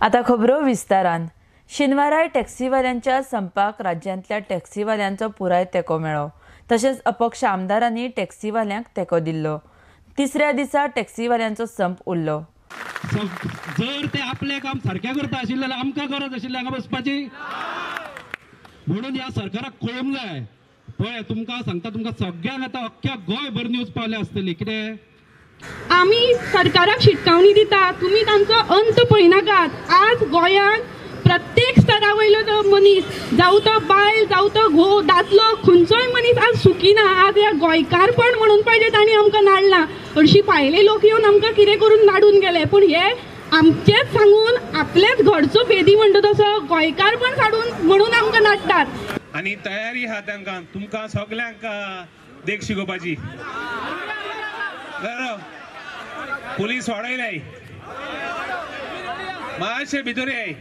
आता खबरो विस्तारान. शेनवाराय टॅक्सीवाल्यांच्या संपाक राज्यांतल्या टॅक्सीवाल्यांचो पुराय तेंको मेळ्ळो. तशेंच अपक्ष आमदारांनी टॅक्सीवाल्यांक तेंको दिल्लो. तिसऱ्या दिसा टॅक्सीवाल्यांचो संप उरलो. जर ते आपले काम सारकें करता आशिल्ले जाल्यार आमकां गरज आशिल्ली हांगा बसपाची. म्हणून ह्या सरकाराक कळूंक जाय. पळय तुमकां सांगता, तुमकां सगळ्यांक आतां अख्ख्या गोंयभर न्यूज पावल्या आसतली. कितें आमी सरकाराक शिटकावणी दिता, तुमी तांचो अंत पळयनाकात. आज गोंयांत प्रत्येक स्तरा वयलो तो मनीस, जावं तो बायल, जावं तो घोव, दादलो, खंयचोय मनीस आज सुखी ना. आज ह्या गोंयकारपण म्हणून पाहिजे तांणी आमकां नाडलां. हरशीं भायले लोक येवन आमकां कितें करून नाडून गेले, पूण हे आमचेच सांगून आपलेच घरचो भेदी म्हणटा तसो गोंयकारपण काडून म्हणून आमकां नाडटात. आनी तयारी आहा तांकां, तुमकां सगल्यांक देख शिकोवपाची. बरो पुलीस वाडयलाय, मातशे भितर येय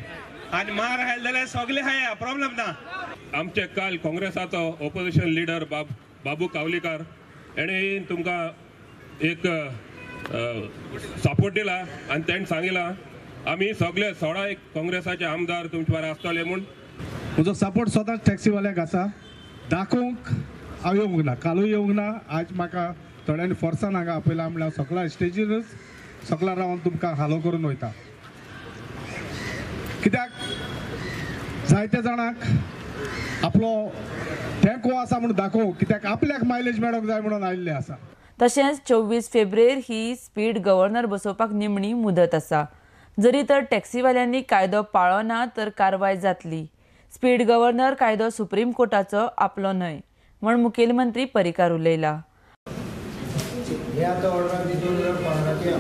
आनी मार खायले जाल्यार सगळे खाया, प्रॉब्लम ना. आमचे काल काँग्रेसाचो ऑपोजिशन लिडर बाबू कावलीकार हेणे तुमकां एक सपोर्ट दिला आनी तेणें सांगिलां आमी सगळे 16 काँग्रेसाचे आमदार तुमचे बरोबर आसतले म्हूण. म्हजो सपोर्ट सदांच टॅक्सीवाल्यांक आसा. दाखोवंक हांव येवंक ना, कालूय येवंक ना, आज म्हाका थोड्यांनी फोर्सान हांगा आपयला. म्हणल्यार सगळ्या स्टेजीरच सगळ्या रावन तुमकां हालो करून वयता. कित्याक जायते जाणांक आपलो तेंको आसा म्हूण दाखोवंक, कित्याक आपल्याक मायलेज मेळोंक जाय म्हणून आयिल्ले आसा. तशेंच 24 फेब्रुवारी ही स्पीड गव्हर्नर बसोवपाक निमणी मुदत आसा. जरी तर टॅक्सीवाल्यांनी कायदो पाळो ना तर कारवाय जातली. स्पीड गव्हर्नर कायदो सुप्रीम कोर्टाचो आपलो न्हय म्हूण मुखेलमंत्री पर्रीकार उलयला. हे आतां order 2015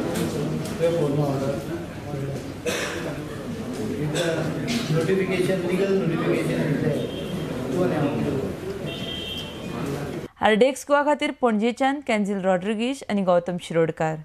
notification, legal notification. RDX Goa खातीर पणजेच्यान कॅन्झिल रॉड्रिगीश आनी गौतम शिरोडकार.